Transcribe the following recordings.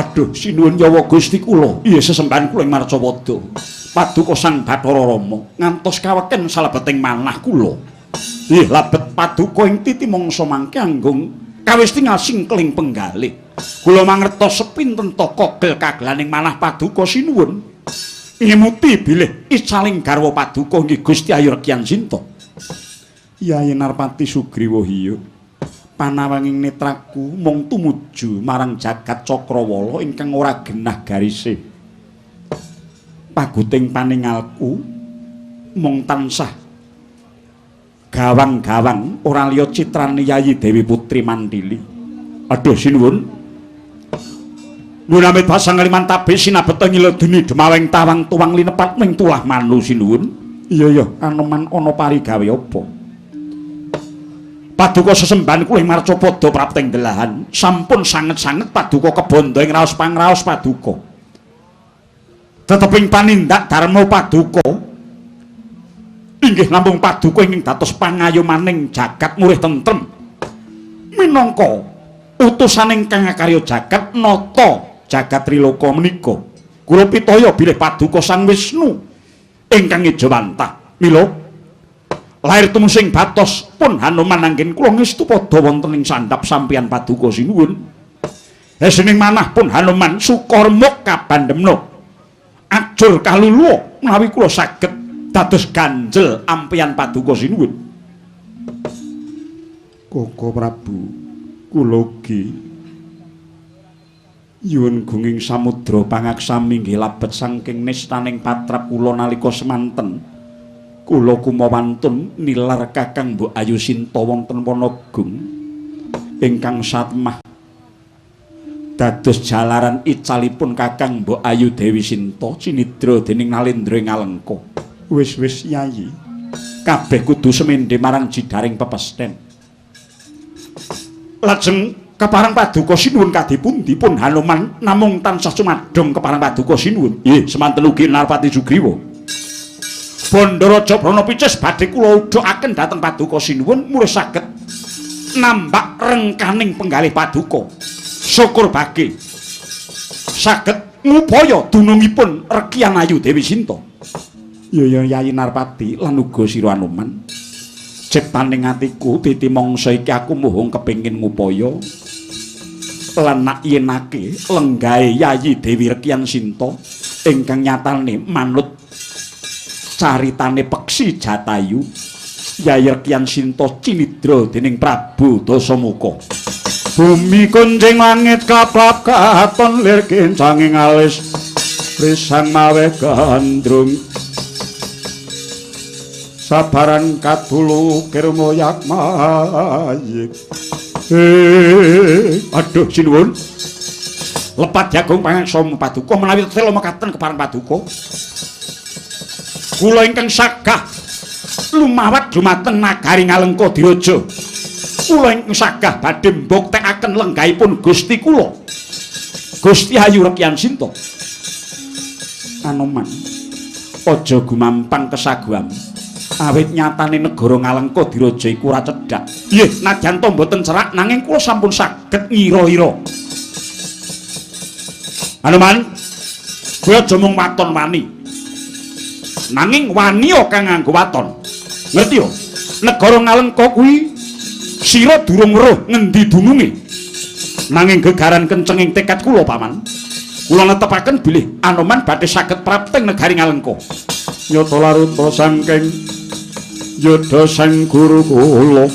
Aduh, sinuwun nyawa Gusti kula. Iya sesembahan kula ing Marcapada. Paduka Sang Bathara Rama ngantos kaweken salebeting manah kula. Nggih, labet paduka ing titi mangsa mangke anggung kawis tingal singkeling penggalih. Kula mangertos sepinten ta kogel kagelaning manah paduka sinuwun. Ngemuti bilih icaling garwa paduka nggih Gusti Ayu Rekyan Sinta. Yayi Narpati Sugriwa hiya. Panawanging netraku mung tumuju marang jagat Cakrawala ingkang ora genah garise. Paguting paningalku mung tansah gawang-gawang ora liya citrane Yayi Dewi Putri Mantili. Aduh sinuwun. Nuwun amit pasang kaliman tabe sinabeta ngiledeni demaweng tawang tuwang linepat ning tulah manu sinuwun. Iya iya, Anoman ana parigawe apa? Paduka sesembahan kula ing Marcapada prapting delahan sampun sanget-sanget paduka kebandha ing raos pangraos paduka. Teteping panindak dharma paduka inggih namung paduka ingkang dados pangayomaning jagat murih tentrem. Minangka utusaning kang akarya jagat nata jagat triloka menika. Kula pitaya bilih paduka Sang Wisnu ingkang ejawantah. Mila lair tumusing batos pun Hanuman anggen kula ngestu padha wonten ing sandhap sampeyan paduka sinuwun. Hesining manah pun Hanuman suka remuk kabandemna. Ajur kaluluwa menawi kula saged dados ganjel ampiyan paduka sinuwun. Koko Prabu, kula ugi nyuwun gunging samudra pangaksami nggih labet saking nistaning patrap kula nalika semanten. Kula kumawantun nilar Kakang Mbok Ayu Sinta wonten Wanagung ingkang satemah dados jalaran icalipun Kakang Mbok Ayu Dewi Sinta cinidra dening Nalendra ing Alengka. Wis-wis Yayi, kabeh kudu semendhe marang jidaring pepesten. Lajeng kepareng paduka sinuwun kadipundi pun Hanuman namung tansah cumadong kepareng paduka sinuwun. Nggih, semanten ugi Narpati Sugriwa. Bandaraja Brana Picis badhe kula udhukaken dhateng paduka sinuwun murih saged nambak rengkaning penggalih paduka. Syukur bage saged ngupaya dunungipun Rekyan Ayu Dewi Sinta. Ya ya Yayi Narpati lan uga sira Anoman. Ciptaning atiku titi mangsa iki aku muhung kepengin ngupaya lan nak yenake lenggahe Yayi Dewi Rekyan Sinta ingkang nyatane manut caritane Peksi Jatayu Yayi Rekyan Sinta cinidra dening Prabu Dasamuka. Bumi kuncing langit kaplap katon lir kincanging alis risang mawe gandrung sabaran katulu kirmoyak mayik. Aduh sinuwun. Lepat jagung pangaksa paduka menawi telo mekaten kepareng paduka. Kula ingkang sagah lumawat dumateng nagari Ngalengka Diraja. Kula ingkang sagah badhe mbuktekaken lenggahipun Gusti kula. Gusti Ayu Rekyan Sinta. Anoman, aja gumampang kesaguam. Awit nyatane negara Ngalengka Diraja iku ora cedhak. Nggih, nadyan to mboten cerak nanging kula sampun saged ngira-ira. Anoman, kowe aja mung waton wani. Nanging waniya kang nganggo waton. Ngerti ya? Negara Ngalengka kuwi sira durung weruh ngendi dununge. Nanging gegaran kencenging tekad kula, Paman. Kula netepaken bilih Anoman badhe saged prapting negari Ngalengka. Nyata laruta saking yudha sang guru kula.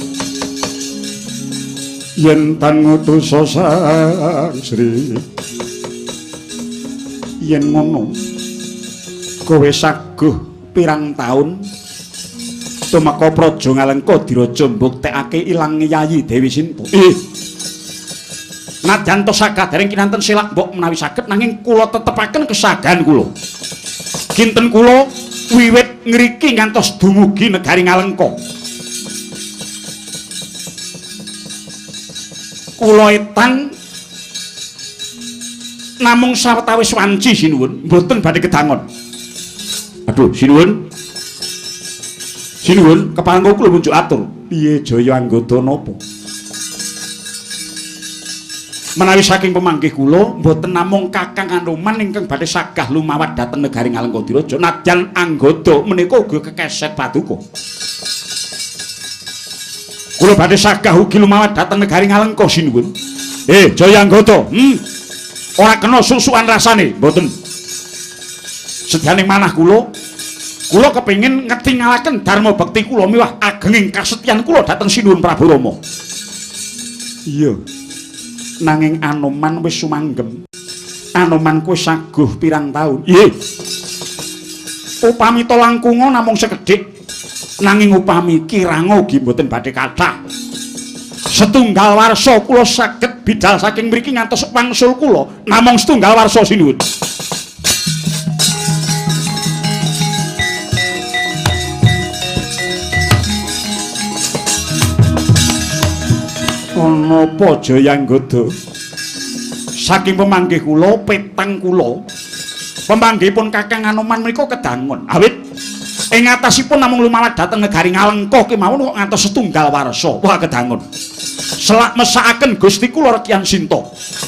Yen tan ngutusa Sang Sri. Yen ngono kowe saguh pirang taun tumeka praja Ngalengka Diraja mbuktekake ilange Yayi Dewi Sinta. Nadyan to sakadaring kinanten selak mbok menawi saged nanging kula tetepaken kesagahan kula. Kinten kula wiwit ngriki ngantos dumugi negari Ngalengka. Kula etang namung sawetawis wanci sinuwun, mboten badhe kedangon. Aduh, sinuwun. Sinuwun, kepangku kula munjuk atur. Piye jaya anggota napa? Menawi saking pemanggih kula mboten namung Kakang Anoman ingkang badhe sagah lumawat dhateng negari Ngalengka Diraja, nadyan Anggada menika ugi kekeset paduka. Kula badhe sagah ugi lumawat dhateng negari Ngalengka sinuwun. Jayanggada, ora kena susukan rasane, mboten. Sedyaning manah kula, kula kepengin ngetingalaken dharma bekti kula miwah agenging kasetyan kula dhateng Sinuwun Prabu Rama. Iya. Nanging Anoman wis sumanggem. Anoman kuwi saguh pirang taun. Nggih. Upami ta langkunga namung sekedhik, nanging upami kiranga ugi mboten badhe kathah. Setunggal warsa kula saged bidal saking mriki ngantos wangsul kula namung setunggal warsa sinuwun. Ana apa Jayanggada? Saking pemanggih kula petang kula, pemanggihipun Kakang Anoman menika kedangon. Awit ing atasipun namung lumawat dhateng negari Ngalengka kemawon kok ngantos setunggal warsa. Wah, kedangon. Selak mesakaken Gusti kula Rekyan Sinta.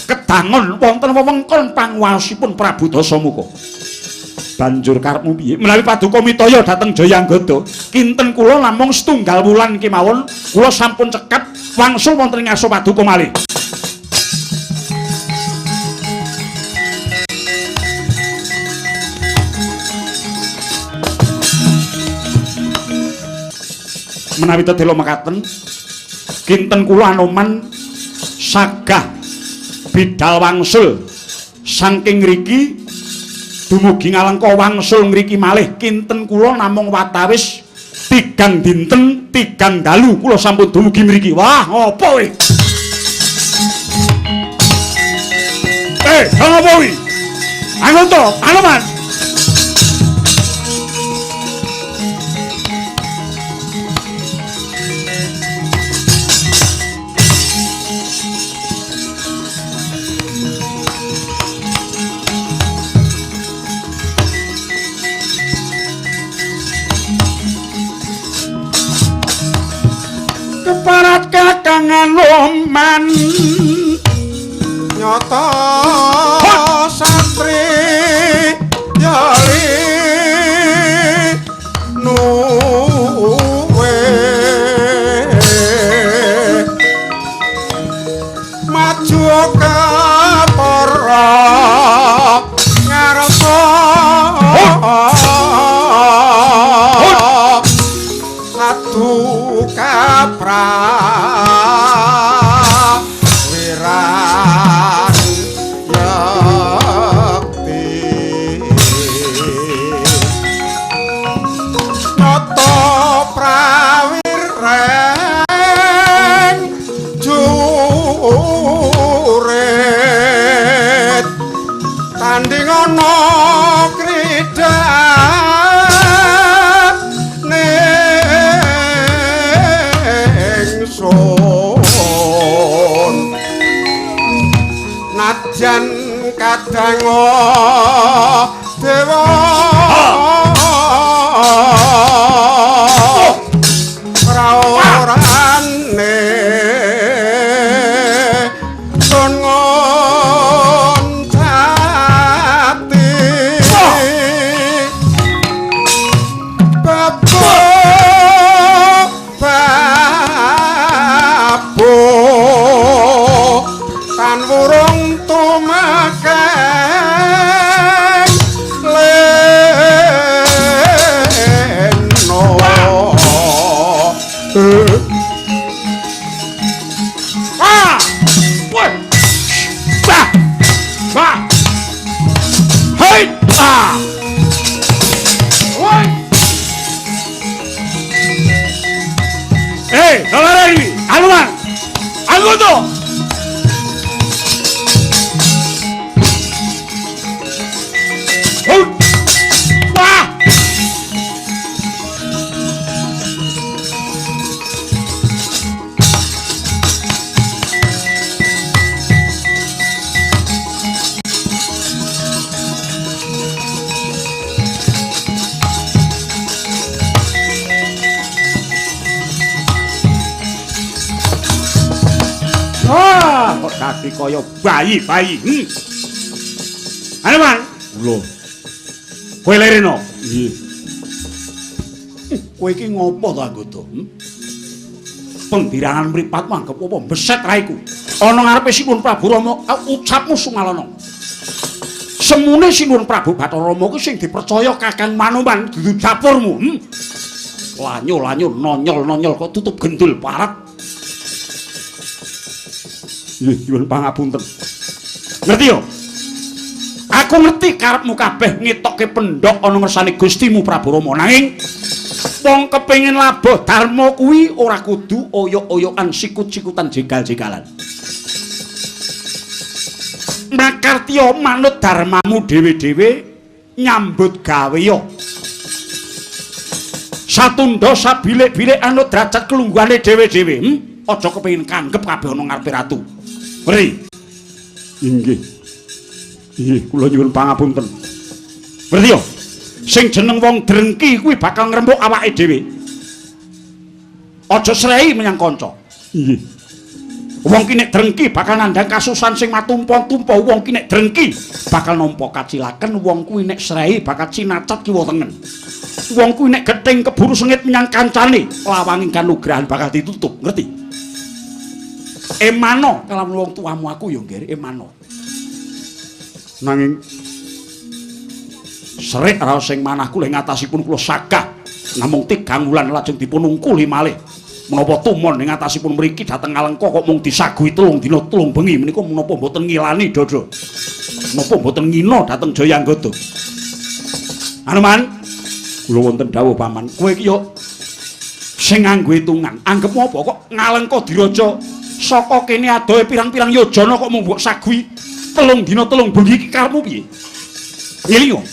Kedangon wonten wewengkon panguwasipun Prabu Dasamuka. Banjur karepmu piye? Menawi paduka mitaya dhateng Jayanggada, kinten kula namung setunggal wulan kemawon kula sampun cekap wangsul wonten ing ngarsa paduka malih. Menawi tetela mekaten, kinten kula Anoman sagah bidal wangsul saking ngriki dumugi Ngalengka wangsul ngriki malih kinten kula namung watawis 3 dinten 3 dalu kula sampun dumugi mriki. Wah, ngopo kowe? Ngopo kowe? Anggota, Anoman. Keparat Kakang Anoman nyata satri yali nuwe maju kapara ngarsa satu kapra wiran yakti nata prawireng jurit tanding ana kridane nadyan kadang dewa praorane sun ngoncati babu babu tan wurung tumakeng leno. Ah! Woi! Bah! Bah! Hei! Ah! Woi! Saudara ini, Anoman! Anggota! Wah! Dadi kaya bayi-bayi. Hanuman, lho. Kowe lereno. Nggih. Kowe iki ngopo to anggota? Pengdirangan mripatmu anggep apa beset raiku. Ana ngarepe Sinuwun Prabu Rama ucapmu sumalana. Semune Sinuwun Prabu Bathara Rama kuwi sing dipercaya Kakang Manoman dudu dapurmu. Lanyo-lanyo nonyol-nonyol kok tutup gendul parat. Nggih, nyuwun pangapunten. Ngerti yo? Aku ngerti karepmu kabeh ngetokke pendhok ana ngersane Gustimu Prabu Rama, nanging wong kepengin labuh dharma kuwi ora kudu oyok-oyokan sikut-sikutan jegal-jegalan. Makartya manut dharmamu dhewe-dhewe nyambut gawe yo. Satunda sabilik-bilik anut derajat kelungguhane dhewe-dhewe. Aja kepengin kanggep kabeh ana ngarepe ratu. Ngerti? Inggih. Inggih, kula nyuwun pangapunten. Ngerti yo? Sing jeneng wong drengki kuwi bakal ngrembug awake dhewe. Aja srei menyang kanca. Inggih. Wong ki nek drengki bakal nandhang kasusan sing matumpa-tumpa. Wong ki nek drengki bakal nampa kacilaken. Wong kuwi nek srei bakal cinacat kiwa tengen. Wong kuwi nek gething keburu sengit menyang kancane, lawanging kanugrahan bakal ditutup. Ngerti? Emano kalawan wong tuamu aku ya, Nggir, emano. Nanging serik raos sing manah kula ing atasipun kula sagah namung 3 wulan lajeng dipun ungkuli malih. Menapa tumon ing atasipun mriki dhateng Alengka kok mung disaguhi 3 dina 3 bengi menika menapa mboten ngilani dada. Menapa mboten ngina dhateng Jayanggada. Hanuman, kula wonten dawuh paman. Kowe iki yo sing nganggo hitungan. Anggepmu apa kok Ngalengka diraja saka kene adohe pirang-pirang yojana kok mung mbok saguhi 3 dina 3 bengi iki karepmu piye? Ngelingo.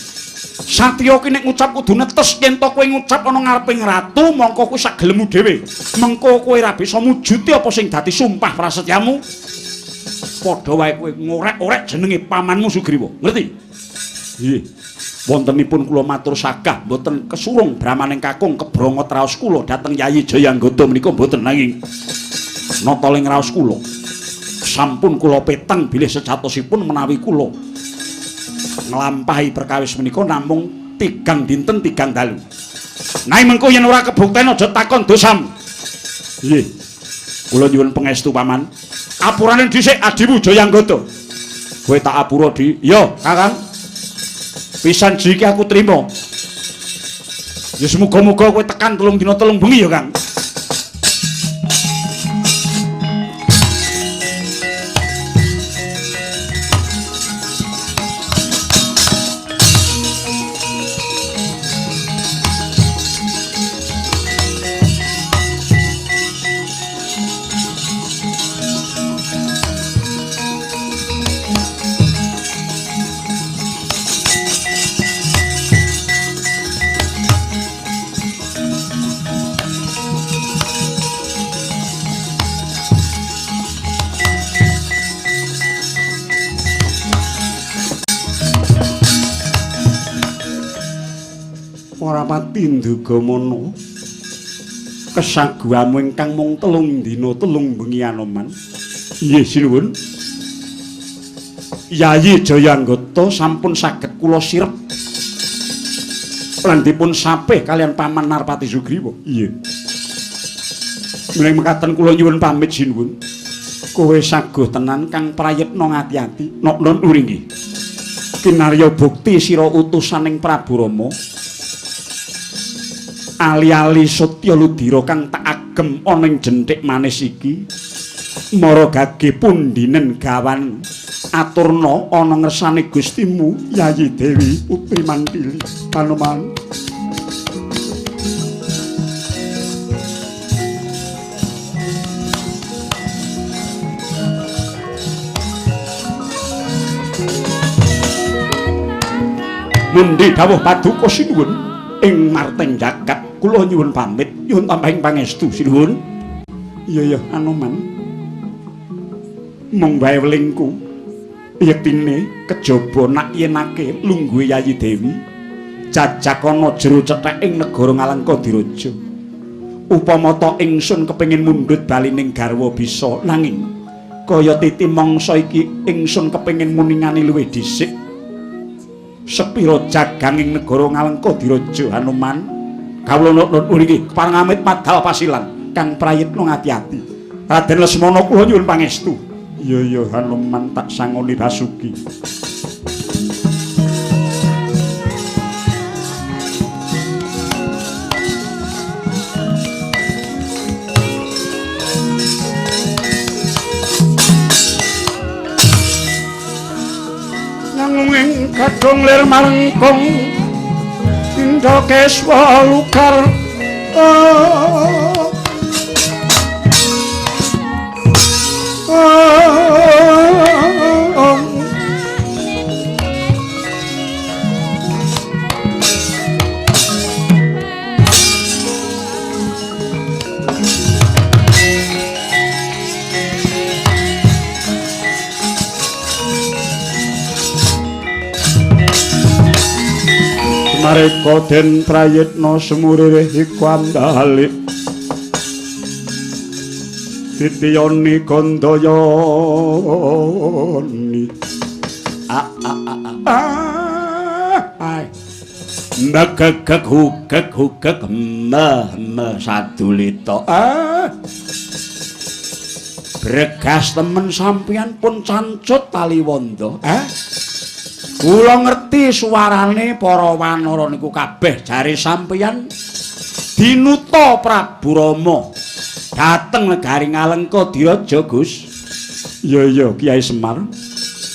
Satya ki nek ngucap kudu netes, yen to kowe ngucap ana ngareping ratu mongko kowe sak gelemmu dhewe. Mengko kowe ora bisa mujuti apa sing dadi sumpah prasetyamu. Padha wae kowe ngorek-orek jenenge pamanmu Sugriwa. Ngerti? Nggih. Wontenipun kula matur sagah mboten kesurung bramaning kakung kebrongot raos kula dhateng Yayi Jayanggada menika mboten, nanging nata ing raos kula sampun kula peteng bilih sejatosipun menawi kula nglampahi perkawis menika namung 3 dinten 3 dalu. Nanging mengko yen ora kebukten aja takon dosamu. Nggih. Kula nyuwun pangestu paman. Apurane dhisik adimu Jayanggada. Kowe tak apura, Di. Yo, Kakang. Pisan jiki aku trima. Ya semoga-moga kowe tekan 3 dina 3 bengi ya, Kang. Ora pati ndugamana kesaguhamu ingkang mung 3 dina 3 bengi Anoman. Nggih sinuwun. Yayi Jayanggata sampun saged kula sirep lan dipun sapih kalian paman Narpati Sugriwa. Iya. Menawi mekaten kula nyuwun pamit sinuwun. Kowe saguh tenan kang prayitna ngati-ati. Nok non uringgih. Kinarya bukti sira utusaning Prabu Rama. Ali-ali Satya Ludira kang tak agem ana ing jenthik manis iki mara gage pundhinen gawan aturna ana ngersane Gustimu Yayi Dewi Putri Mantili. Hanuman. Mundi dawuh paduka sinuwun ing marteng jagat kula nyuwun pamit, nyuwun tambahing pangestu sinuwun. Iya ya Anoman. Mung wae welingku yektine kejaba nak yenake lungguhe Yayi Dewi jajak ana jero cethek ing negara Ngalengka Diraja. Upama ta ingsun kepengin mundhut bali ning garwa bisa, nanging Kaya titi mangsa iki ingsun kepengin muningani luwih dhisik. Sepira jaganging negara Ngalengka diraja Hanuman. Kawula nuwun iki kepareng amit madal pasilan kang prayitna ngati-ati. Raden Lesmana kula nyuwun pangestu. Iya iya Hanuman tak sangoni Basuki. Nanging kadung lir marengkung Indra Keswa lugar. Mareka den prayitna semurih iku andalik titiyoni gandayani. A a a a megegeg hugeg hugeg me me sadulita. Bregas temen sampeyan pun cancut taliwondo. Kula ngerti suarane para wanara niku kabeh jare sampeyan dinuta Prabu Rama dhateng negari Ngalengka diraja Gus. Iya iya Kyai Semar,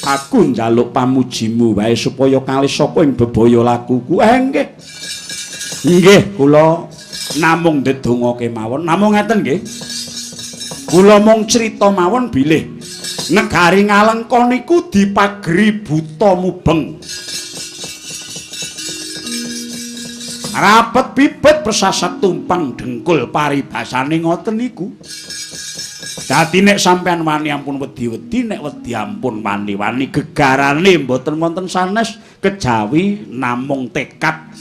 aku njaluk pamujimu wae supaya kalis saka ing bebaya lakuku. Nggih. Nggih kula namung ndedonga kemawon, namung ngeten nggih. Kula mung crita mawon bilih negari Ngalengka niku dipageri buta mubeng. Rapet bibit persasat tumpang dengkul paribasane ngoten niku. Dadi nek sampean wani ampun wedi-wedi, nek wedi ampun wani-wani, gegarane mboten wonten sanes kejawi namung tekad.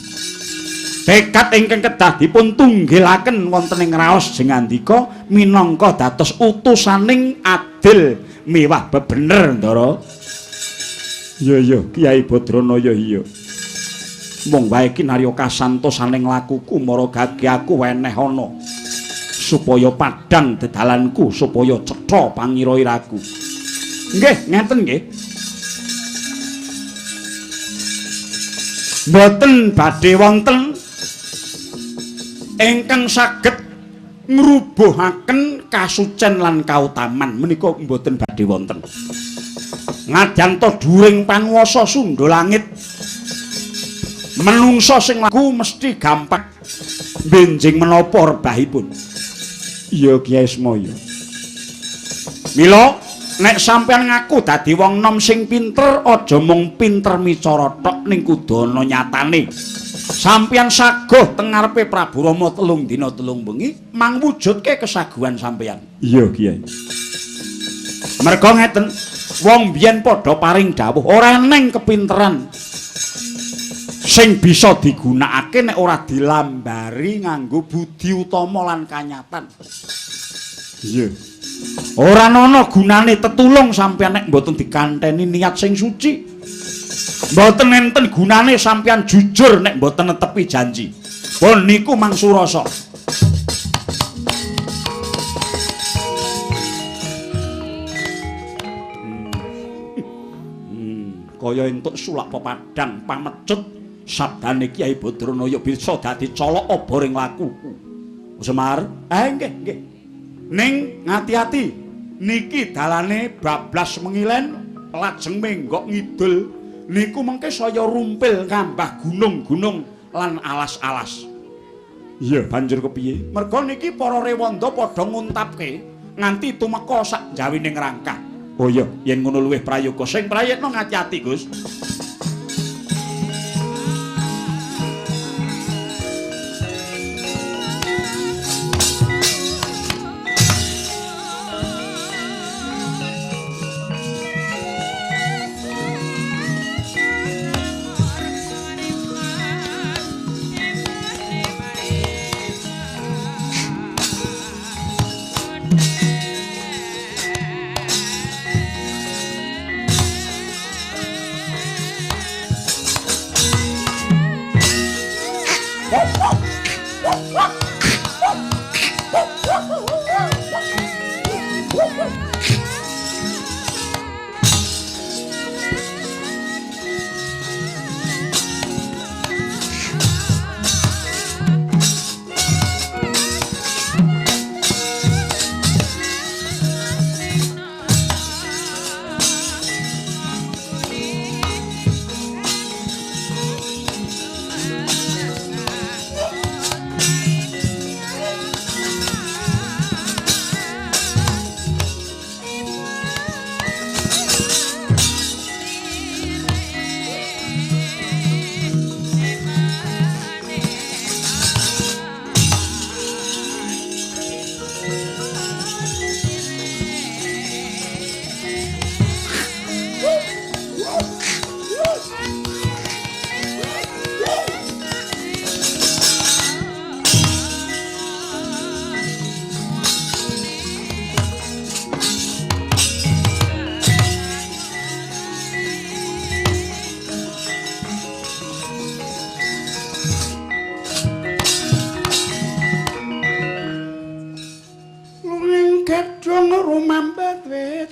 Tekad ingkang kedah dipun tunggilaken wonten ing raos jengandika minangka dados utusaning adil miwah bebener Ndara. Iya iya Kyai Badranaya iya. Mung wae kinarya kasantosaning lakuku mara gage aku weneh ana supaya padhang dedalanku supaya cetha pangira-iraku. Nggih ngeten nggih. Mboten badhe wonten ingkang saged ngrubuhaken kasucen lan kautaman menika mboten badhe wonten. Nadyan ta dhuwuring panguwasa Sundha Langit, menungsa sing laku mesti gampang benjing menapa rebahipun. Iya Kyai Semaya. Mila nek sampeyan ngaku dadi wong nom sing pinter, aja mung pinter micara tok ning kudu ana nyatane. Sampeyan saguh teng ngarepe Prabu Rama 3 dina 3 bengi mangwujudke kesaguhan sampeyan. Iya Kyai. Merga ngeten, wong biyen padha paring dawuh ora eneng kepinteran sing bisa digunakake nek ora dilambari nganggo budi utama lan kanyatan. Iya. Ora ana gunane tetulung sampeyan nek mboten dikanteni niat sing suci. Mboten enten gunane sampeyan jujur nek mboten netepi janji. Pun niku mangsurasa. Kaya entuk sulak pepadang pamecut sabdane Kyai Badranaya bisa dadi colok obor ing lakuku. Semar, nggih nggih. Ning ngati-ati niki dalane bablas mengilen lajeng menggok ngidul niku mengke saya rumpil ngambah gunung-gunung lan alas-alas. Iya, banjur kepiye? Merga niki para rewanda padha nguntapke nganti tumeka sak jawining rangkah. Oh iya, yen ngono luwih prayoga sing prayitna ngati-ati, Gus.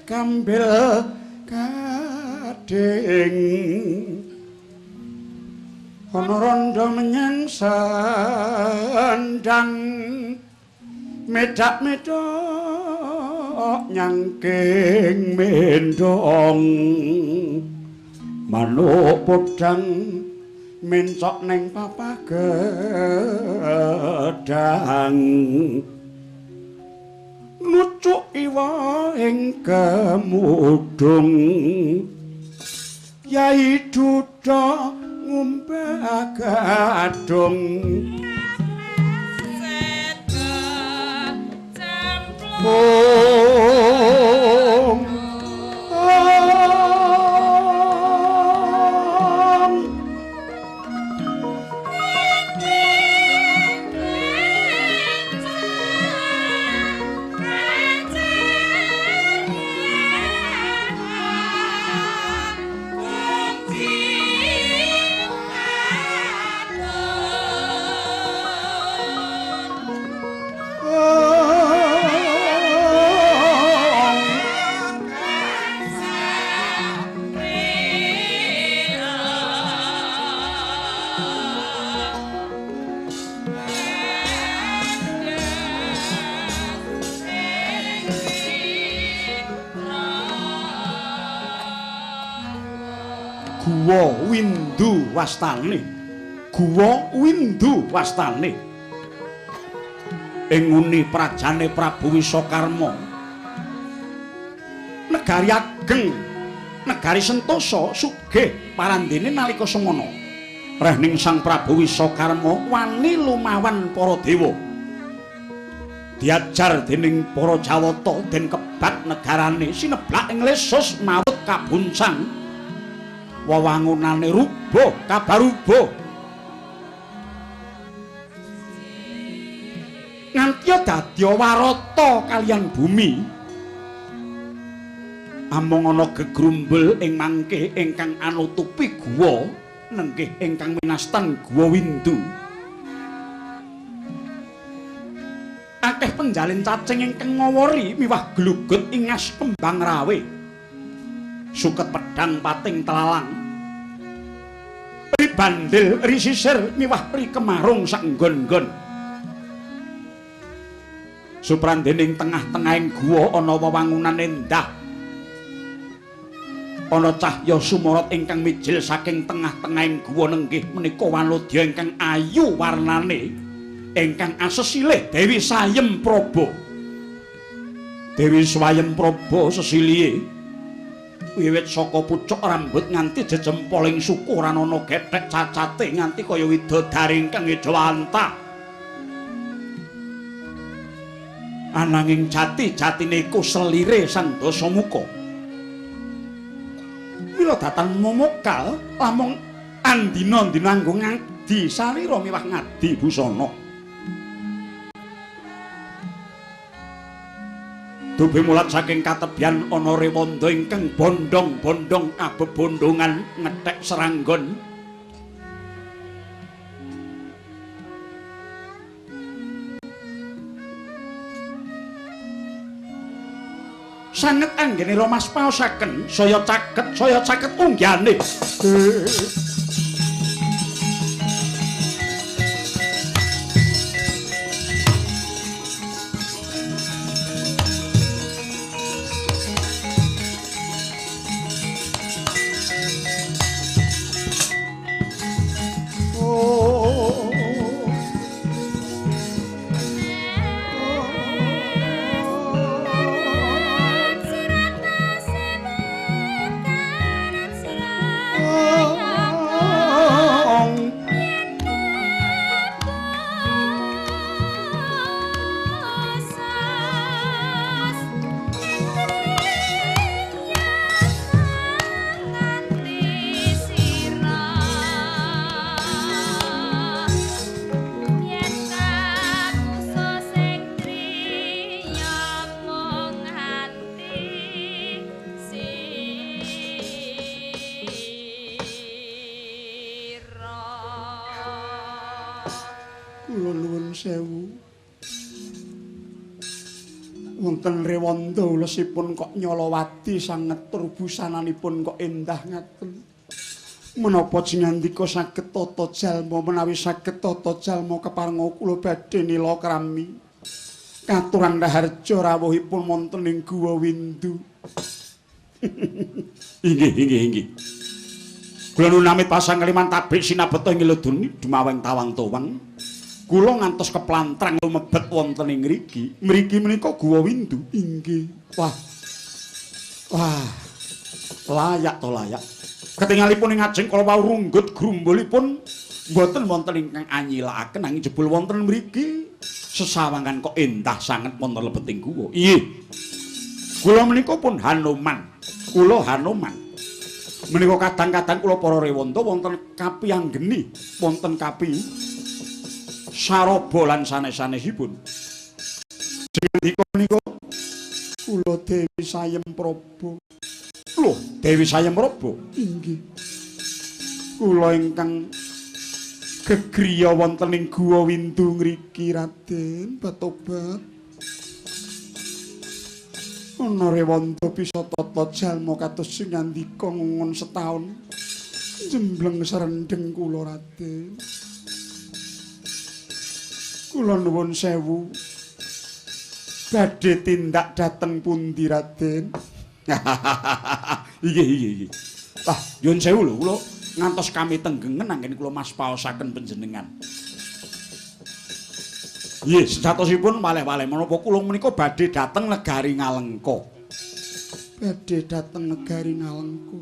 Wit kambil gading ana rondo menyang sendang medak-medok nyangking mendong manuk podang mencok neng papah gedang nucuk iwa ing kemudung Yai Duda ngumbah gadung Om Guwa Windu wastane, Guwa Windu wastane. Ing nguni prajane Prabu Wisakarma, negari ageng, negari sentosa sugih parandene nalika semana. Rehning Sang Prabu Wisakarma wani lumawan para dewa. Diajar dening para Jawata den kebat negarane sineblak ing lesus mawut kabuncang. Wewangunane rubuh kabarubuh nganti dadi warata kaliyan bumi. Amung ana gegrumbul ing mangke ingkang anutupi guwa nenggih ingkang winastan Guwa Windu. Akeh penjalin cacing ingkang ngowori miwah glugut ingas kembang rawe. Suket pedang pating telalang, ri bandil, ri sisir, miwah ri kemarung saenggon-nggon. Suprandening tengah-tengahing guwa ana wewangunan endah. Ana cahya sumorot ingkang mijil saking tengah-tengahing guwa nenggih menika wanodya ingkang ayu warnane, ingkang asesilih Dewi Sayem Praba. Dewi Swayem Praba sesilihe wiwit saka pucuk rambut nganti jejempoling suku ora ana gethek cacate nganti kaya widodari ingkang ejawantah. Ananging jati-jatine iku selire Sang Dasamuka. Mila datan momokal lamung andina-andina nganggo ngadi sarira miwah ngadi busana. Dube mulat saking katebian ana rewanda ingkang bondong-bondong abebondongan ngethek seranggon. Sanget anggene romas paosaken saya caket unggane. Wonten rewanda ulesipun kok nyalawati sanget tur busananipun kok endah ngaten. Menapa jingandika saged tata jalma menawi saged tata jalma keparenga kula badhe nila krami. Katuran raharja rawuhipun wonten ing Guwa Windu. Inggih, inggih, inggih. Kula nunamit pasang kaliman tabik sinabeta ing leduni dumaweng tawang towang. Kula ngantos keplantrang lumebet wonten ing ngriki. Mriki menika Guwa Windu. Inggih. Wah. Wah. Layak to layak. Ketingalipun ing ngajeng kala wau runggut grumbulipun mboten wonten ingkang anyilakaken nanging jebul wonten mriki sesawangan kok endah sanget wonten lebeting guwa. Inggih. Kula menika pun Hanuman. Kula Hanuman. Menika kadang-kadang kula para rewanda wonten kapi anggeni, wonten kapi saraba lan sanes-sanesipun. Jengandika menika kula Dewi Sayem Praba. Lho, Dewi Sayem Praba? Inggih. Kula ingkang gegriya wonten ing Guwa Windu ngriki Raden Batobat. Ana rewanda bisa tata jalma kados sing ngandika ngungun setaun jembleng serendeng kula Raden. Kula nuwun sewu. Badhe tindak dhateng pundi Raden? Inggih, inggih, inggih. Wah, nyuwun sewu lho, kula ngantos kami tenggengen anggen kula mas paosaken panjenengan. Nggih, sejatosipun malih-malih menapa kula menika badhe dhateng negari Ngalengka. Badhe dhateng negari Ngalengka.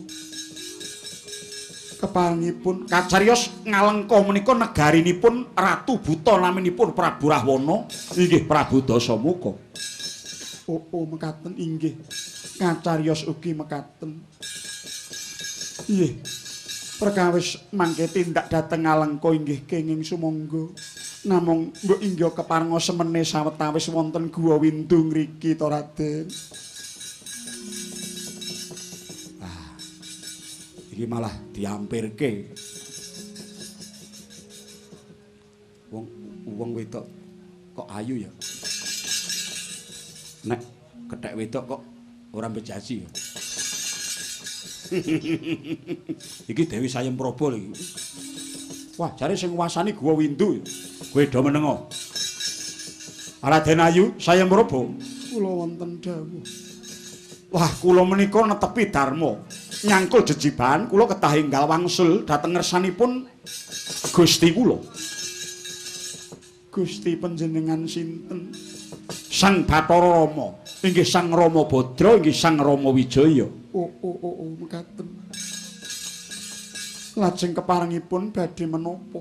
Keparengipun kacariyos Ngalengka menika negarinipun Ratu Buta naminipun Prabu Rahwana, inggih Prabu Dasamuka. Oh, oh mekaten inggih. Kacariyos ugi mekaten. Nggih. Perkawis mangke tindak dhateng Ngalengka inggih kenging sumangga. Namung mbok inggih keparenga semene sawetawis wonten Guwa Windu ngriki to Raden. Ah. Iki malah diampirke. Wong wong wedok kok ayu ya. Nek kethek wedok kok ora mbejaji ya. Iki Dewi Sayem Praba lho iki. Wah, jare sing nguwasani Guwa Windu. Kowe do menengo. Raden Ayu Sayem Praba, kula wonten dawuh. Wah, kula menika netepi dharma. Nyangkul jejibahan kula kedah enggal wangsul dhateng ngersanipun Gusti kula. Gusti panjenengan sinten? Sang Bathara Rama, inggih Sang Rama Badra, inggih Sang Rama Wijaya. Oh, oh, oh, oh, mekaten. Lajeng keparengipun badhe menapa?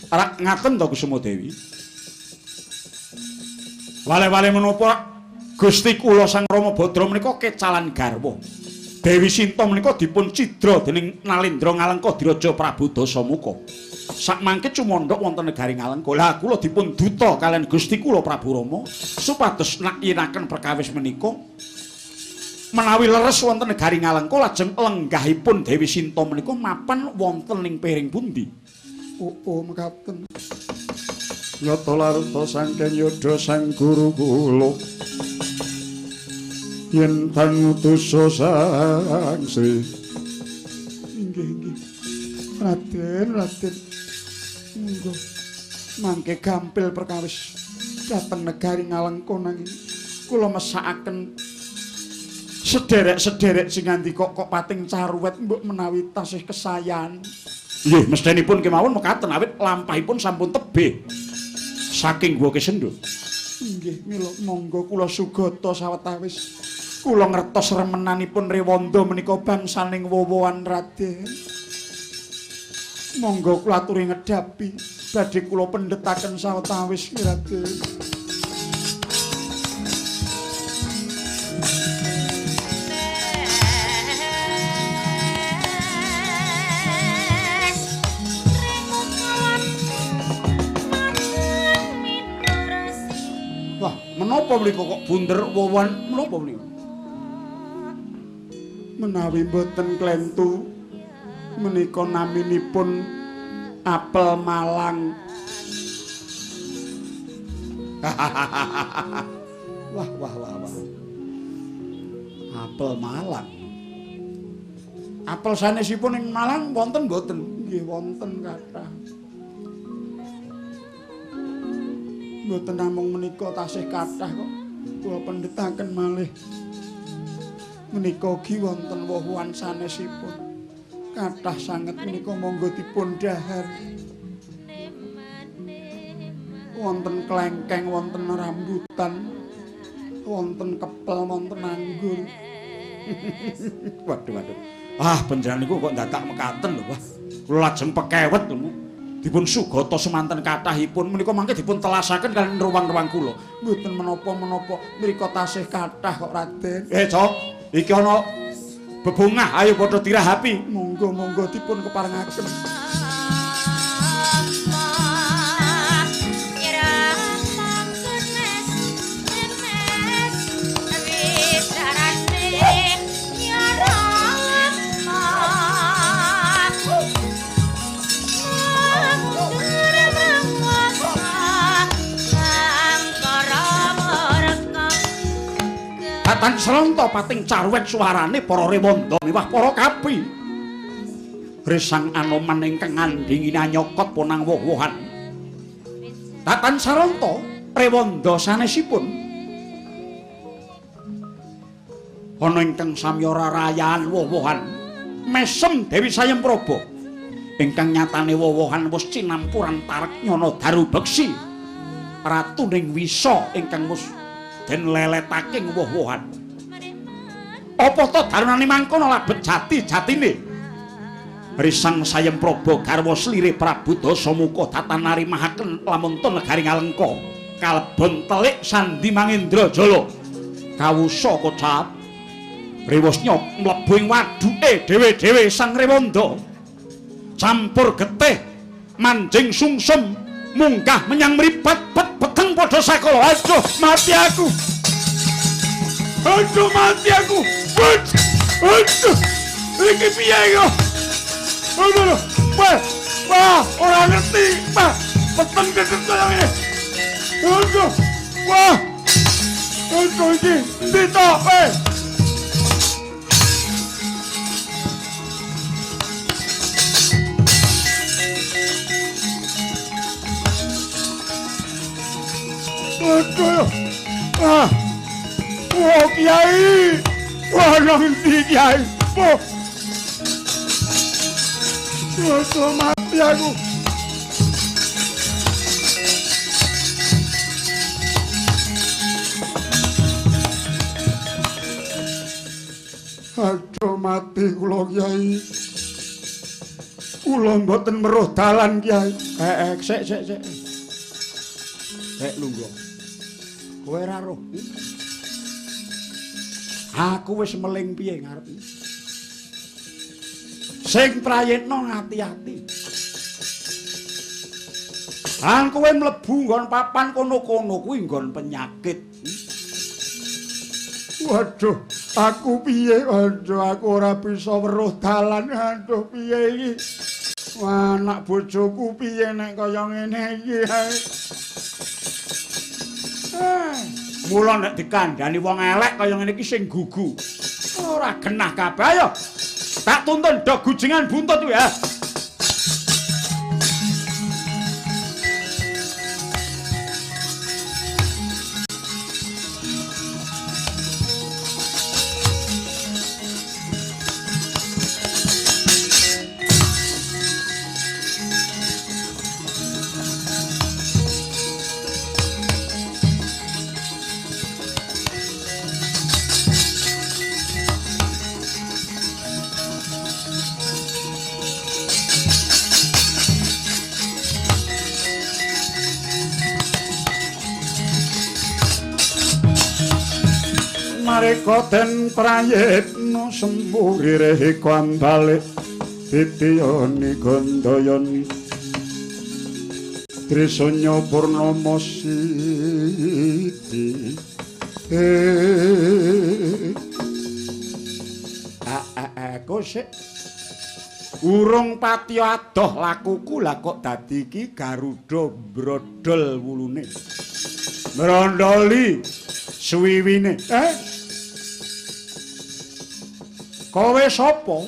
Rak ngaten to Kusuma Dewi. Wale-wale menapa Gusti kula Sang Rama Badra menika kecalan garwa. Dewi Sinta menika dipun cidra dening Nalendra Ngalengka Diraja Prabu Dasamuka. Sakmangke cumandhak wonten negari Ngalengka. Lah kula dipun duta kaliyan Gusti kula Prabu Rama supados nakyinaken perkawis menika menawi leres wonten negari Ngalengka lajeng lenggahipun Dewi Sinta menika mapan wonten ing piring pundi. Oh, oh mekaten. Nyata laruta saking yudha sang guru kula. Yen pangutusa sang Sri. Inggih, inggih. Raden, Raden. Monggo mangke gampil perkawis dhateng negari Ngalengka nanging kula mesakaken sederek-sederek sing ngandika kok pating caruwet mbok menawi tasih kesayan. Nggih, mesthenipun kemawon mekaten awit lampahipun sampun tebih saking Guwa Kesendha. Inggih, mila monggo kula sugata sawetawis. Kula ngertos remenanipun rewanda menika bangsaning wowoan Raden. Monggo kula aturi ngedhapi badhe kula pendhetaken sawetawis Raden. Wah, menapa mriku kok bunder wowoan menapa mriku? Menawi mboten klentu menika naminipun apel Malang. Wah wah wah wah. Apel Malang. Apel sanesipun ing Malang wonten mboten? Nggih wonten kathah. Mboten namung menika tasih kathah kok. Kula pendhetaken malih. Menika ugi wonten woh-wohan sanesipun. Kathah sanget menika monggo dipun dhahar. Wonten klengkeng, wonten rambutan, wonten kepel, wonten anggur. Waduh waduh. Ah, panjenengan niku kok dadak mekaten lho, wah. Kula lajeng pekewet lho. Dipun sugata semanten kathahipun menika mangke dipun telasaken kaliyan ruwang-ruwang kula. Mboten menapa-menapa, mriku tasih kathah kok Raden. Cok, iki ana bebungah, ayo padha dirahapi. Monggo-monggo dipun keparengaken. Datan sranta pating carwet suarane para rewanda miwah para kapi. Resang Anoman ingkang ngandhingi nyokot ponang woh-wohan. Datan saranta rewanda sanesipun ana ingkang samya rarayan woh-wohan mesem Dewi Sayem Praba ingkang nyatane woh-wohan wis cinampuran tarek nyana daru beksi ratuning wisa ingkang wis den leletaking woh-wohan. Apa to darunane mangkono labet jati-jatine? Risang Sayem Praba garwa slire Prabu Dasamuka datan narimahaken lamunta negari Ngalengka kalebon telik sandi Mangendra Jala. Kawusa kocap rewos nyok mlebu ing waduke dhewe-dhewe sang rewanda. Campur getih manjing sungsum munggah menyang mripat pet peteng padha sakala. Aduh mati aku. Aduh mati aku. Aduh iki piye iki? Aduh, wah, wah, ora ngerti, wah, peteng kedet kaya ngene. Aduh, wah, aduh iki, ndi to, eh? Aduh, ah, wah, kiai, wah, nang ndi kiai, wah. Aduh, mati aku. Aduh, mati kula kiai. Kula mboten meruh dalan kiai. Sik sik sik. Sik lungguh. Kowe ora roh. Aku wis meling piye ngarep. Sing prayitna ngati-ati. Lan kowe mlebu nggon papan kono-kono kuwi nggon penyakit. Waduh, aku piye? Aduh, aku ora bisa weruh dalan. Aduh, piye iki? Wah, anak bojoku piye nek kaya ngene iki? Mula nek dikandhani wong elek kaya ngene iki sing gugu. Ora genah kabeh ayo. Tak tuntun do gujingan buntut kuwi ya. Mareka den prayitna semuri kambalik titiyani gandayani Trisanya Purnama Siti. Aku sik urung patiya adoh lakuku lah kok dadi iki Garuda brodol wulune. Mrondoli Suwiwine. Kowe sapa?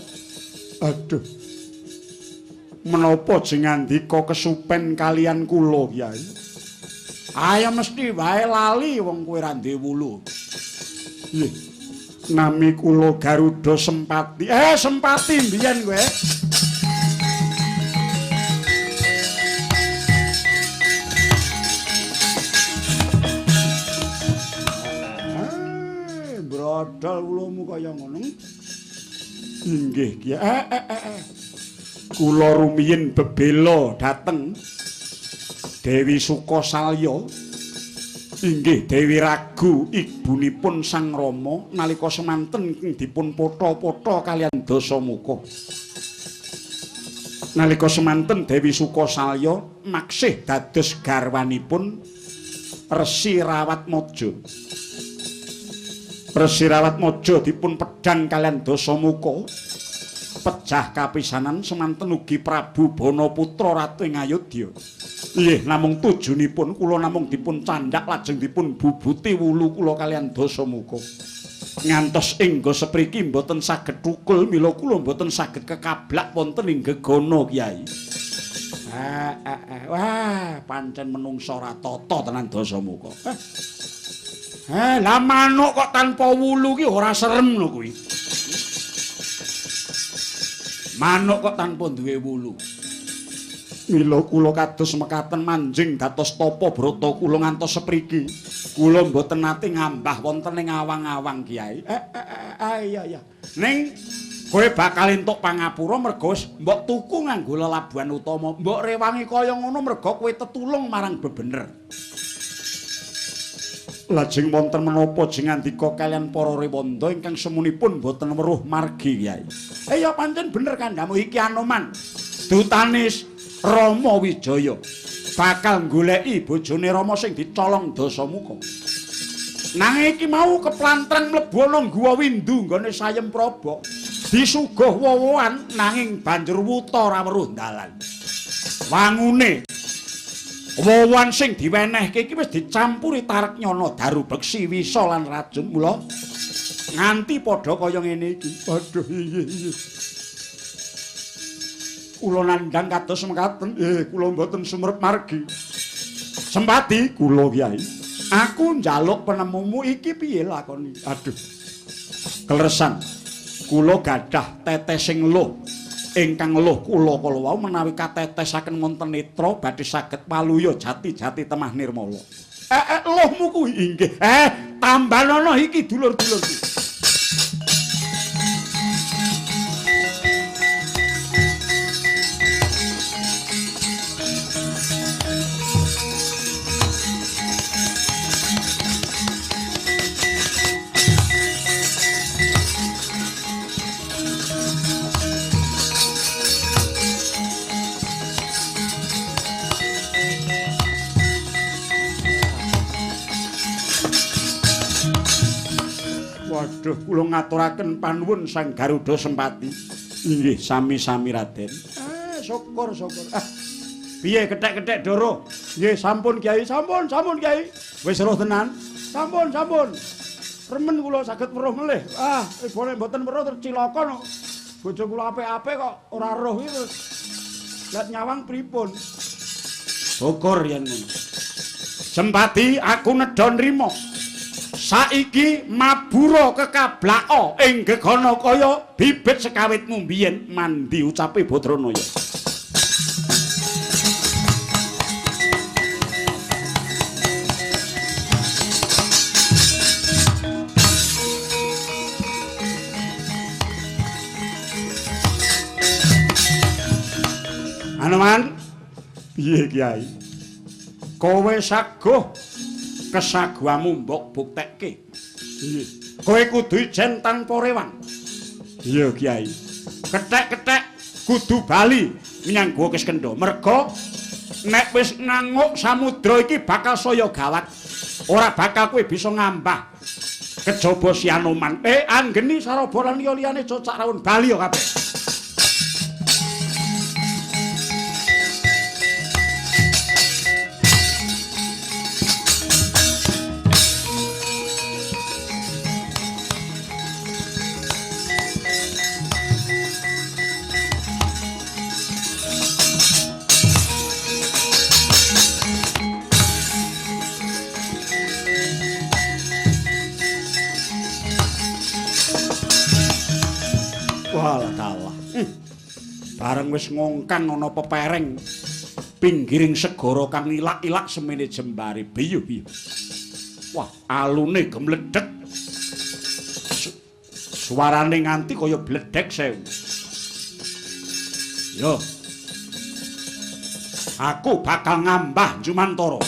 Aduh. Menapa jengandika kesupen kalian kula, Kyai? Ayo mesti wae lali wong kowe ra ndek wulu. Nggih. Nami kula Garuda Sempati. Sempati mbiyen kowe. Brodol wulumu kaya ngono. Inggih, Kyai. Kula rumiyin bebela dhateng Dewi Sukasalya. Inggih Dewi Ragu ibunipun Sang Rama nalika semanten ingkang dipun potha-potha kaliyan Dasamuka. Nalika semanten Dewi Sukasalya maksih dados garwanipun Resi Rawatmaja. Resi Rawatmaja dipun pedhang kaliyan Dasamuka. Pejah kapisanan semanten ugi Prabu Banaputra ratu ing Ayodya. Nggih, namung tujunipun kula namung dipun candhak lajeng dipun bubuti wulu kula kaliyan Dasamuka. Ngantos engga sepriki mboten saged thukul mila kula mboten saged kekablak wonten ing gegana, Kyai. Wah, pancen menungsa ora tata tenan Dasamuka. Lah manuk kok tanpa wulu ki ora serem lho kuwi. Manuk kok tanpa duwe wulu. Mila kula kados mekaten manjing dados tapa brata kula ngantos sepriki. Kula mboten nate ngambah wonten ing awang-awang, Kyai. Iya iya. Ning kowe bakal entuk pangapura merga wis mbok tuku nganggo lelabuhan utama. Mbok rewangi kaya ngono merga kowe tetulung marang bebener. Lajeng wonten menapa jengandika kaliyan para rewanda ingkang semunipun mboten weruh margi, Kyai. Ya pancen bener kandhamu iki Anoman. Dutane Rama Wijaya bakal goleki bojone Rama sing dicolong Dasamuka. Nanging iki mau keplantreng mlebu ana guwa windu nggone Sayem Praba. Disuguh wowoan nanging banjur wuta ora weruh dalan. Wangune wowoan sing diwenehke iki wis dicampuri tarek nyana daru beksi wisa lan racun mula nganti padha kaya ngene iki. Aduh iya iya. Kula nandhang kados mekaten, kula mboten sumerep margi. Sempati kula, Kyai. Aku njaluk penemumu iki piye lakoni? Aduh. Kleresan. Kula gadah tetesing luh. Ingkang luh kula kala wau menawi katetesaken wonten netra badhe saged paluya jati-jati temah nirmala. Luhmu kuwi inggih. Tambanono iki dulur-dulurku. Waduh, kula ngaturaken panuwun Sang Garuda Sempati. Inggih, sami-sami Raden. Syukur, syukur. Piye kethek-kethek Doro? Nggih, sampun Kyai, sampun, sampun Kyai. Wis roh tenan. Sampun, sampun. Remen kula saged weruh melih. Ibone mboten weruh terus cilaka no. Bojo kula apik-apik kok ora roh iki terus. Lah nyawang pripun? Syukur yen ngono. Sempati aku nedha nrima. Saiki mabura kekablaka ing gegana kaya bibit sekawitmu mbiyen mandi ucape Badranaya. Anoman, piye Kyai? Kowe saguh kesaguhamu mbok buktekke. Iya. Kowe kudu ijen tanpa rewang. Iya, Kyai. Kethek-kethek kudu bali menyang Guwa Kiskendha. Merga nek wis nganguk samudra iki bakal saya gawat. Ora bakal kowe bisa ngambah. Kejaba si Anoman. Anggeni Saraba lan liya-liyane cocak rawon bali ya kabeh. Walah dalah. Bareng wis ngongkang ana pepereng pinggiring segara kang ilak-ilak semene jembare biyuh-biyuh. Wah, alune gemledhek. Suarane nganti kaya bledhek sewu. Yo. Aku bakal ngambah Jumantara.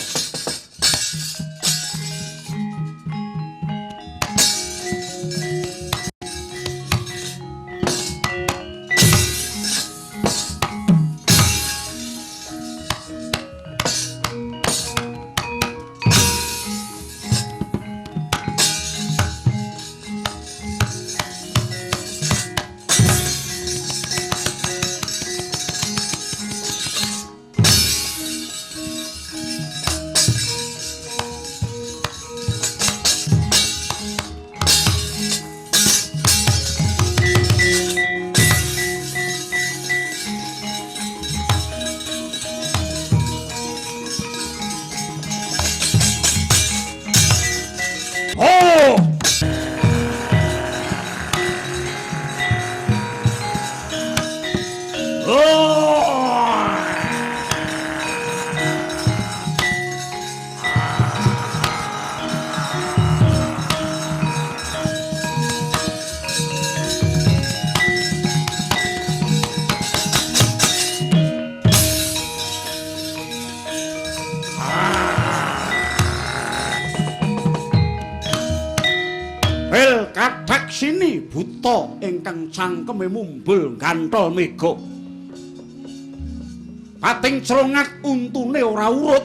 Sini buta ingkang cangkeme mumbul gantol mega. Pating crongak untune ora urut.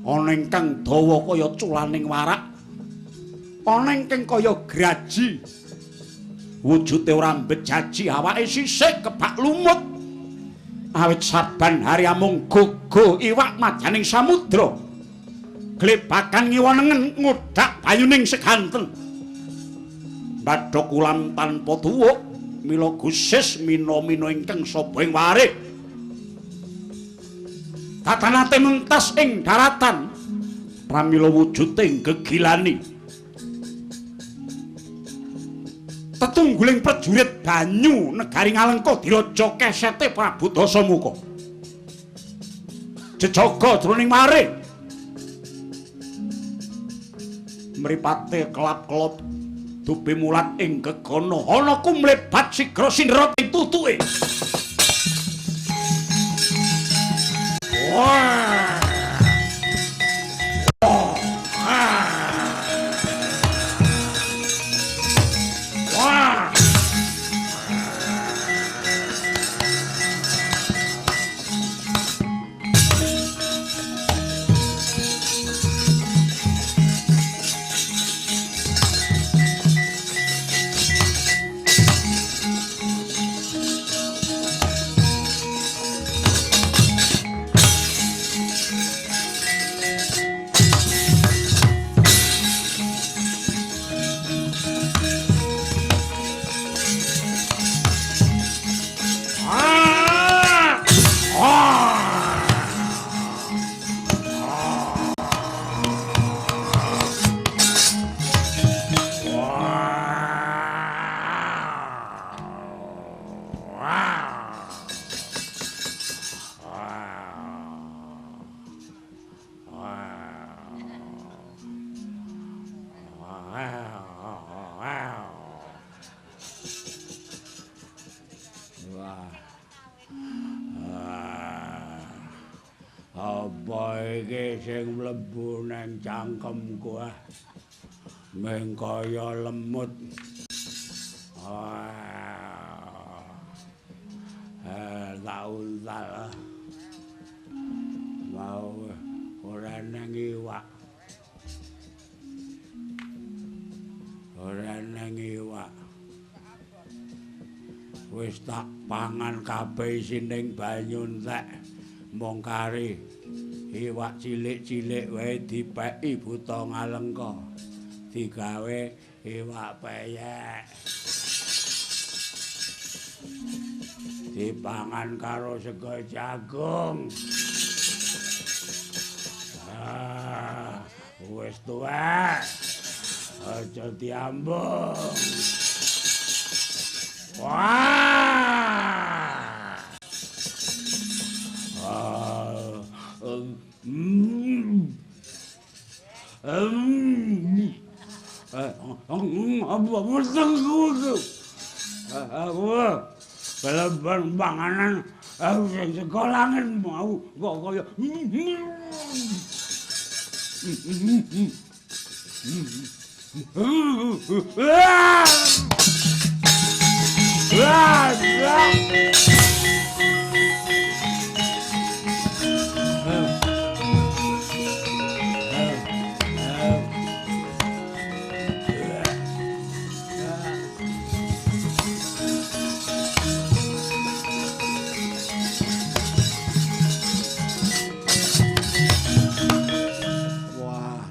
Ana ingkang dawa kaya culaning warak. Ana ingkang kaya graji. Wujute ora mbejaji, awake sisik kebak lumut. Awit saban hari amung gogo iwak madyaning samudra. Glebakan ngiwa nengen ngudak bayuning seganten. Badhok ulam tanpa tuwuk, mila gusis mina-mina ingkang saba ing warik. Tatanate mentas ing daratan, pramila wujute gegilani. Tetungguling prajurit banyu negari Ngalengka diraja kesete Prabu Dasamuka. Jejaga jroning warik. Mripate kelap-kelop dupi mulat ing gegana, ana kumlebat sigra sindra ing tutuke. Wah. Wah. Apa iki sing mlebu nang cangkemku ah? Meng kaya lemut. Tak untal. Mau ora nang iwak. Ora nang iwak. Wis tak pangan kabeh isine banyu entek. Mung kari iwak cilik-cilik wae dipeki buta Ngalengka. Digawe iwak peyek. Dipangan karo sego jagung. Ah, wis tuwek. Aja diambung. Wah. Keleban panganan sing saka langit mau kok kaya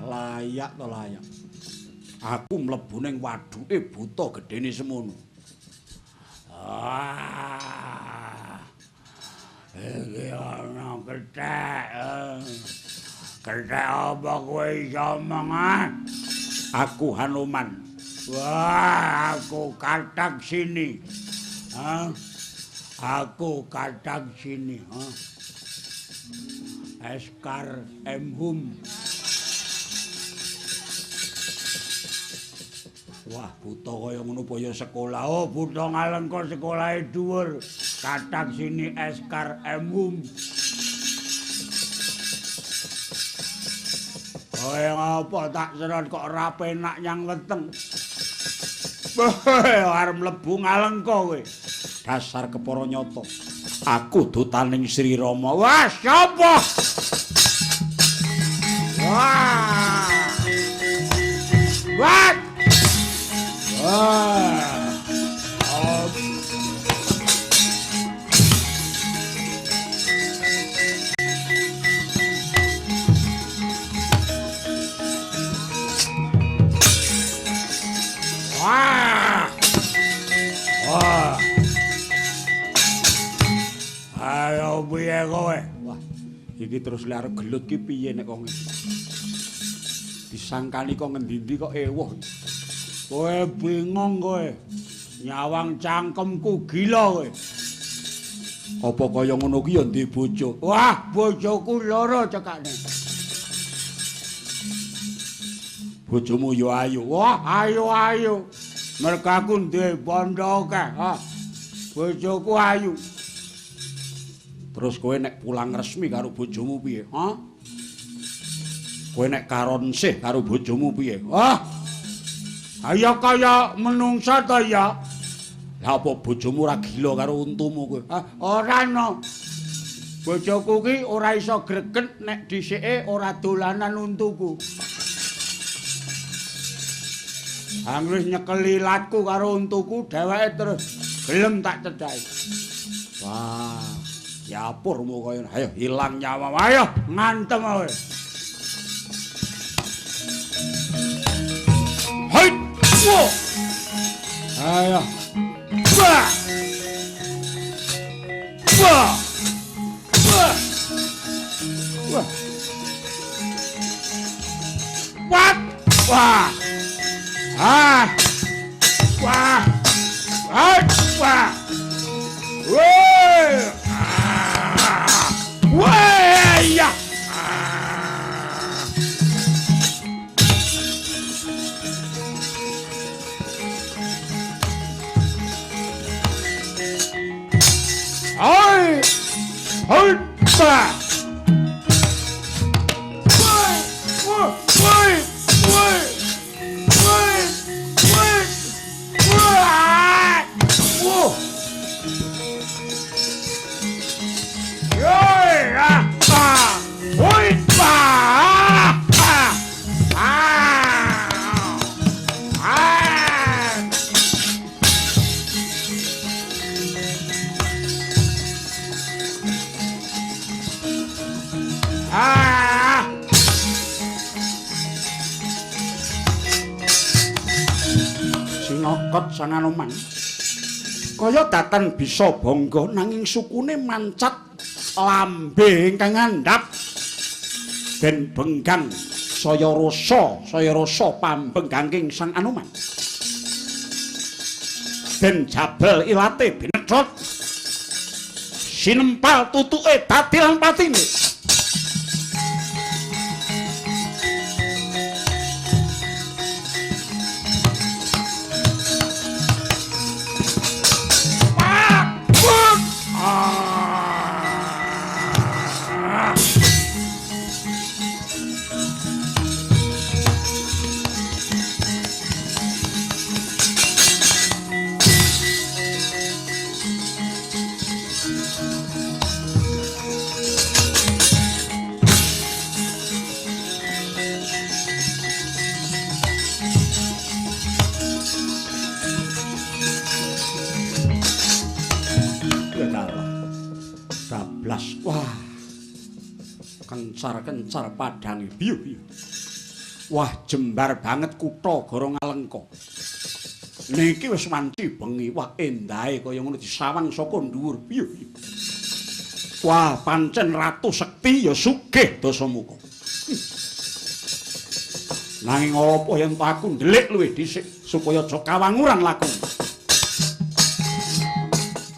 Layak to layak. Aku mlebu ning waduke buta gedene semono. Ah. Iki ana kethek. Kethek apa kowe iso omong? Aku Hanuman. Wah, aku katak sini. Hah? Aku katak sini, hah? Eskar Emhum. Wah, buta kaya ngono apa ya sekolah. Oh, buta Ngalengka sekolahe dhuwur. Katak sini Eskar Emhum. Kaya ngapa tak serot kok ora penak nyang weteng. Arep mlebu Ngalengka kowe. Dasar kepara nyata. Aku dutaning Sri Rama. Wah, sapa? Wah. Wah. Wah. Wah. Wah. Ayo piye kowe? Wah, iki terus lek arep gelut ki piye nek kok ngene. Disangkani kok ngendi-endi kok ewuh. Kowe bingung kowe. Nyawang cangkemku gila kowe. Apa kaya ngono ki ya ndek bojo? Wah, bojoku loro cekane. Bojomu ya ayu. Wah, ayu-ayu. Mergo aku duwe bondo akeh. Ha. Bojoku ayu. Terus kowe nek pulang resmi karo bojomu piye? Ha? Kowe nek karonsih karo bojomu piye? Wah. Ayo kaya menungsa ta ya. Lah apa bojomu ora gila karo untumu kowe? Ha, ora no. Bojoku ki ora iso greget nek dhisike ora dolanan untuku. Anggere nyekeli latku karo untuku dheweke terus gelem tak cedhaki. Wah, yapurmu kaya ayo ilang nyawa. Ayo ngantem kowe. Hai. Wah. Ayo. Wah. Wah. Wah. Wah. Wah. Wah. Ah. Wah. Ah. Wah. Woi. Ah. Woi ya. Hai. Hai. Wah. Woi. Woi. Woi. Woi. Woi. Woi. Wah. Yoi. Ah. Ah. Woi. Ah. Ah. Ah. Ah. Ah. Sinokot Sang Anoman. Kaya datan bisa bangga nanging sukune mancat lambe ingkang ngandhap den benggang saya rasa pambenggangking Sang Anoman. Den jabel ilate binecot. Sinempal tutuke dadi lan patine. Wah, kencar-kencar padange biyu biyu. Wah, jembar banget kutha Gorong Alengka. Niki wis wanci bengi. Wah, endahe kaya ngono disawang saka dhuwur biyu biyu. Wah, pancen ratu sekti ya sugih dasamuka. Nanging apa yen aku ndelik luwih dhisik supaya aja kawanguran laku.